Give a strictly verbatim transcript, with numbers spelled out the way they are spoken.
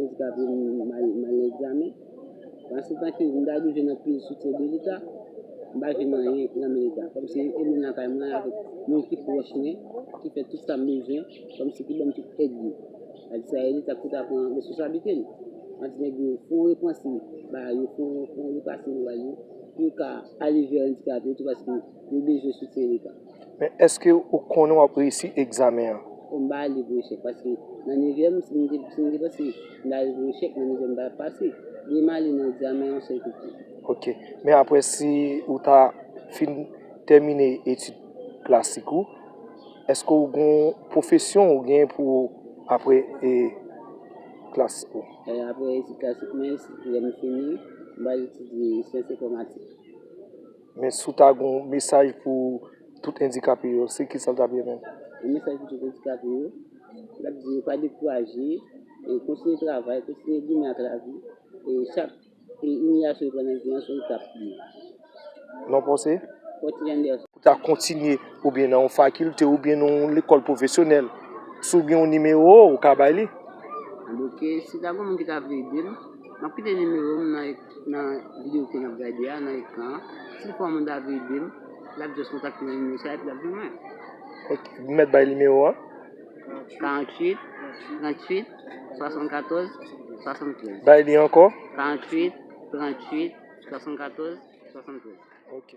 Andikape, m al, m al nan egzamen. Pandan se tan ke m ta dwe jwenn anpil soutyen de Leta, m pa jwenn anyen nan men Leta. Kòmsi e moun lakay mwen avèk moun ki pwòch mwen, ki fè tout sa m bezwen, kòmsi ki ban m tout èd yo. Sa di sa, e Leta ki ta pran responsablite l. An di nèg yo fè yon repanse ba yo, fè yon, fè yon repanse ba yo, pou yo ka ale vè andikape yo tou, paske yo bezwen soutyen Leta. Men èske ou konnen w ap reyisi egzamen an? Bon, m pa ale pou echèk, paske nan nevyèm, si m te, si m te panse m ta ale pou echèk, nan nevyèm m pa t ap pase. Ebyen m ale nan egzamen yon sèl kout pye. Ok. Men apre, si ou ta fin tèmine etid klasik ou, èske ou gen yon pwofesyon ou gen pou apre e klas ou? E apre etid klasik mwen, lè m fini, m pral etidye syans enfòmatik. Men si w ta gen yon mesaj pou tout andikape yo, se kisa w t ap renmen? Yon mesaj pou tout andikape yo, m t ap di yo pa dekouraje, e kontinye travay, kontinye goumen ak lavi, e chak e imilyasyon yo pran nan vi an se yon etap li ye. Non, panse? Fortuny Anderson. Ou ta kontinye oubyen nan yon fakilte oubyen nan yon lekòl pwofesyonèl, si w gen yon nimewo, ou ka bay li. Ebyen, si ta gen moun ki ta vle ede m, m ap kite nimewo m nan, nan videyo ke n ap gade a, nan ekran an. Si fò moun ta vle ede m, l ap just kontakte m nan nimewo sa a epi l ap jwenn mwen. Ok, m mèt bay nimewo an? Karanntuit, tranntuit, swasannkatòz, swasanntrèz. Bay li ankò? Karanntuit, tranntuit, swasannkatòz, swasantrèz. Ok.